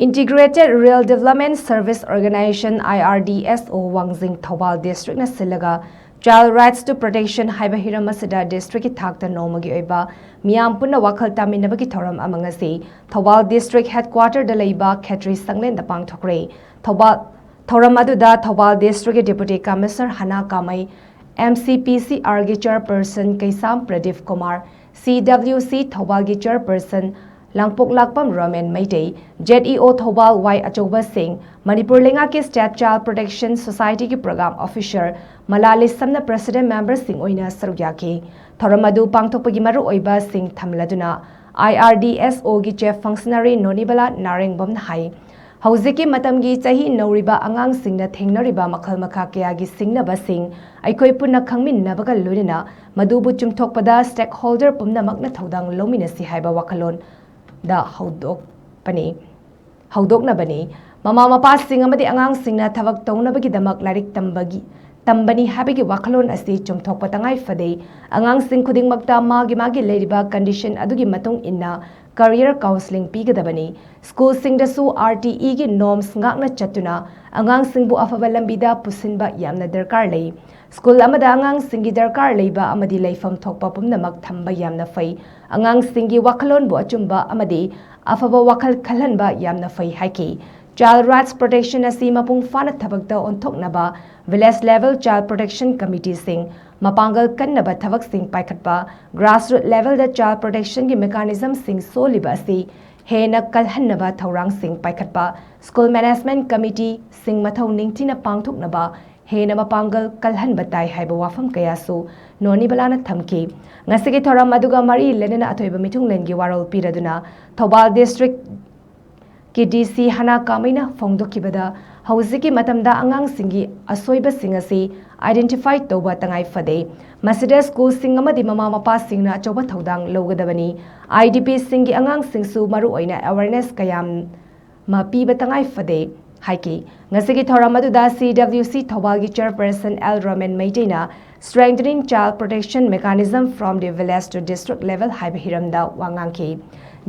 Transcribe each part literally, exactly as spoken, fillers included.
Integrated Rural Development Service Organization, I R D S O, ꯋꯥꯡꯖꯤꯡ, ꯊꯧꯕꯥꯜ districtꯅ ꯁꯤꯜꯂꯒ Child Rights to Protection ꯍꯥꯏꯕ ꯍꯤꯔꯝ ꯑꯁꯤꯗ districtꯀꯤ ꯊꯥꯛꯇ ꯅꯣꯡꯃꯒꯤ ꯑꯣꯏꯕ ꯃꯤꯌꯥꯝ ꯄꯨꯟꯅ ꯋꯥꯈꯜ ꯇꯥꯃꯤꯟꯅꯕꯒꯤ ꯊꯧꯔꯝ ꯑꯃ ꯉꯁꯤ ꯊꯧꯕꯥꯜ district headquarterꯗ ꯂꯩꯕ ꯈꯦꯇ꯭ꯔꯤ ꯁꯪꯂꯦꯟꯗ ꯄꯥꯡꯊꯣꯛꯈ꯭ꯔꯦ꯫ ꯊꯧꯕꯥꯜ ꯊꯧꯔꯝ ꯑꯗꯨꯗ ꯊꯧꯕꯥꯜ districtꯀꯤ Deputy Commissioner Hana Kamei, M C P C Rꯒꯤ chairperson Keisham Pradeep Kumar, C W C ꯊꯧꯕꯥꯜꯒꯤ chairperson Langpoklakpam Romen Meitei, Z E O Thoubal Y Achouba Singh, Manipur ꯂꯩꯉꯥꯛꯀꯤ State Child Protection Societyꯒꯤ program officer ꯃꯂꯥꯂꯤ ꯁꯝꯅ president memberꯁꯤꯡ ꯑꯣꯏꯅ ꯁꯔꯨꯛ ꯌꯥꯈꯤ꯫ ꯊꯧꯔꯝ ꯑꯗꯨ ꯄꯥꯡꯊꯣꯛꯄꯒꯤ ꯃꯔꯨꯑꯣꯏꯕꯁꯤꯡ ꯊꯝꯂꯗꯨꯅ I R D S Oꯒꯤ chief functionary ꯅꯣꯅꯤꯕꯂꯥ ꯅꯥꯔꯦꯡꯕꯝꯅ ꯍꯥꯏ, ꯍꯧꯖꯤꯛꯀꯤ ꯃꯇꯝꯒꯤ ꯆꯍꯤ ꯅꯧꯔꯤꯕ ꯑꯉꯥꯡꯁꯤꯡꯅ ꯊꯦꯡꯅꯔꯤꯕ ꯃꯈꯜ ꯃꯈꯥ ꯀꯌꯥꯒꯤ ꯁꯤꯡꯅꯕꯁꯤꯡ ꯑꯩꯈꯣꯏ ꯄꯨꯟꯅ ꯈꯪꯃꯤꯟꯅꯕꯒ ꯂꯣꯏꯅꯅ ꯃꯗꯨꯕꯨ ꯆꯨꯝꯊꯣꯛꯄꯗ stakeholder ꯄꯨꯝꯅꯃꯛꯅ ꯊꯧꯗꯥꯡ ꯂꯧꯃꯤꯟꯅꯁꯤ ꯍꯥꯏꯕ ꯋꯥꯈꯜꯂꯣꯟꯗ ꯍꯧꯗꯣꯛꯄꯅꯤ꯫ ꯍꯧꯗꯣꯛꯅꯕꯅꯤ꯫ ꯃꯃꯥ ꯃꯄꯥꯁꯤꯡ ꯑꯃꯗꯤ ꯑꯉꯥꯡꯁꯤꯡꯅ ꯊꯕꯛ ꯇꯧꯅꯕꯒꯤꯗꯃꯛ ꯂꯥꯏꯔꯤꯛ ꯇꯝꯕꯒꯤ, ꯇꯝꯕꯅꯤ ꯍꯥꯏꯕꯒꯤ ꯋꯥꯈꯜꯂꯣꯟ ꯑꯁꯤ ꯆꯨꯝꯊꯣꯛꯄ ꯇꯉꯥꯏ ꯐꯗꯦ꯫ ꯑꯉꯥꯡꯁꯤꯡ ꯈꯨꯗꯤꯡꯃꯛꯇ ꯃꯥꯒꯤ ꯃꯥꯒꯤ ꯂꯩꯔꯤꯕ condition ꯑꯗꯨꯒꯤ ꯃꯇꯨꯡ ꯏꯟꯅ career counselling ꯄꯤꯒꯗꯕꯅꯤ꯫ ꯁ꯭ꯀꯨꯜꯁꯤꯡꯗꯁꯨ R T Eꯒꯤ norms ꯉꯥꯛꯅ ꯆꯠꯇꯨꯅ ꯑꯉꯥꯡꯁꯤꯡꯕꯨ ꯑꯐꯕ ꯂꯝꯕꯤꯗ ꯄꯨꯁꯤꯟꯕ ꯌꯥꯝꯅ ꯗꯔꯀꯥꯔ ꯂꯩ꯫ ꯁ꯭ꯀꯨꯜ ꯑꯃꯗ ꯑꯉꯥꯡꯁꯤꯡꯒꯤ ꯗꯔꯀꯥꯔ ꯂꯩꯕ ꯑꯃꯗꯤ ꯂꯩꯐꯝ ꯊꯣꯛꯄ ꯄꯨꯝꯅꯃꯛ ꯊꯝꯕ ꯌꯥꯝꯅ ꯐꯩ꯫ ꯑꯉꯥꯡꯁꯤꯡꯒꯤ ꯋꯥꯈꯜꯂꯣꯟꯕꯨ ꯑꯆꯨꯝꯕ ꯑꯃꯗꯤ ꯑꯐꯕ ꯋꯥꯈꯜ ꯈꯜꯍꯟꯕ ꯌꯥꯝꯅ ꯐꯩ ꯍꯥꯏꯈꯤ꯫ Child Rights Protection ꯑꯁꯤ ꯃꯄꯨꯡ ꯐꯥꯅ ꯊꯕꯛꯇ ꯑꯣꯟꯊꯣꯛꯅꯕ village level child protection committeeꯁꯤꯡ, ꯃꯄꯥꯡꯒꯜ ꯀꯟꯅꯕ ꯊꯕꯛꯁꯤꯡ ꯄꯥꯏꯈꯠꯄ, grassroots levelꯗ child protectionꯒꯤ mechanismꯁꯤꯡ ꯁꯣꯜꯂꯤꯕ ꯑꯁꯤ ꯍꯦꯟꯅ ꯀꯜꯍꯟꯅꯕ ꯊꯧꯔꯥꯡꯁꯤꯡ ꯄꯥꯏꯈꯠꯄ, school management committeeꯁꯤꯡ ꯃꯊꯧ ꯅꯤꯡꯊꯤꯅ ꯄꯥꯡꯊꯣꯛꯅꯕ ꯍꯦꯟꯅ ꯃꯄꯥꯡꯒꯜ ꯀꯜꯍꯟꯕ ꯇꯥꯏ ꯍꯥꯏꯕ ꯋꯥꯐꯝ ꯀꯌꯥꯁꯨ ꯅꯣꯅꯤꯕꯂꯥꯅ ꯊꯝꯈꯤ꯫ ꯉꯁꯤꯒꯤ ꯊꯧꯔꯝ ꯑꯗꯨꯒ ꯃꯔꯤ ꯂꯩꯅꯅ ꯑꯊꯣꯏꯕ ꯃꯤꯊꯨꯡꯂꯦꯟꯒꯤ ꯋꯥꯔꯣꯜ ꯄꯤꯔꯗꯨꯅ ꯊꯧꯕꯥꯜ districtꯀꯤ D C ꯍꯅꯥ ꯀꯥꯃꯩꯅ ꯐꯣꯡꯗꯣꯛꯈꯤꯕꯗ, ꯍꯧꯖꯤꯛꯀꯤ ꯃꯇꯝꯗ ꯑꯉꯥꯡꯁꯤꯡꯒꯤ ꯑꯁꯣꯏꯕꯁꯤꯡ ꯑꯁꯤ identify ꯇꯧꯕ ꯇꯉꯥꯏ ꯐꯗꯦ꯫ ꯃꯁꯤꯗ ꯁ꯭ꯀꯨꯜꯁꯤꯡ ꯑꯃꯗꯤ ꯃꯃꯥ ꯃꯄꯥꯁꯤꯡꯅ ꯑꯆꯧꯕ ꯊꯧꯗꯥꯡ ꯂꯧꯒꯗꯕꯅꯤ꯫ IDPꯁꯤꯡꯒꯤ ꯑꯉꯥꯡꯁꯤꯡꯁꯨ ꯃꯔꯨꯑꯣꯏꯅ awareness ꯀꯌꯥ ꯑꯃ ꯄꯤꯕ ꯇꯉꯥꯏ ꯐꯗꯦ ꯍꯥꯏꯈꯤ꯫ ꯉꯁꯤꯒꯤ ꯊꯧꯔꯝ ꯑꯗꯨꯗ C W C ꯊꯧꯕꯥꯜꯒꯤ chairperson L ꯔꯣꯃꯦꯟ ꯃꯩꯇꯩꯅ Strengthening Child Protection Mechanism from the Village to District Level ꯍꯥꯏꯕ ꯍꯤꯔꯝꯗ ꯋꯥ ꯉꯥꯡꯈꯤ꯫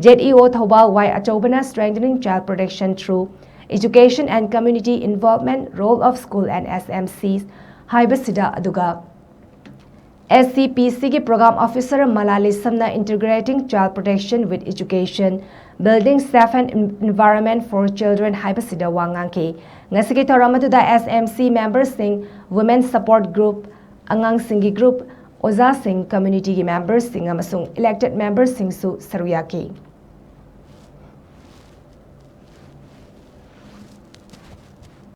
Z E O Thoubal Y ꯑꯆꯧꯕꯅ Strengthening Child Protection Through Education and Community Involvement, Role of School and S M Cs ꯍꯥꯏꯕꯁꯤꯗ, ꯑꯗꯨꯒ S C P C ꯒꯤ Program Officer ꯃꯂꯥ ꯂꯤꯁꯝꯅ Integrating Child Protection with Education, Building Safe and Environment for Children ꯍꯥꯏꯕꯁꯤꯗ ꯋꯥ ꯉꯥꯡꯈꯤ꯫ ꯉꯁꯤꯒꯤ ꯊꯧꯔꯝ ꯑꯗꯨꯗ S M C memberꯁꯤꯡ, Women Support Group, ꯑꯉꯥꯡꯁꯤꯡꯒꯤ group, ꯑꯣꯖꯥꯁꯤꯡ, communityꯒꯤ memberꯁꯤꯡ ꯑꯃꯁꯨꯡ elected memberꯁꯤꯡꯁꯨ ꯁꯔꯨꯛ ꯌꯥꯈꯤ꯫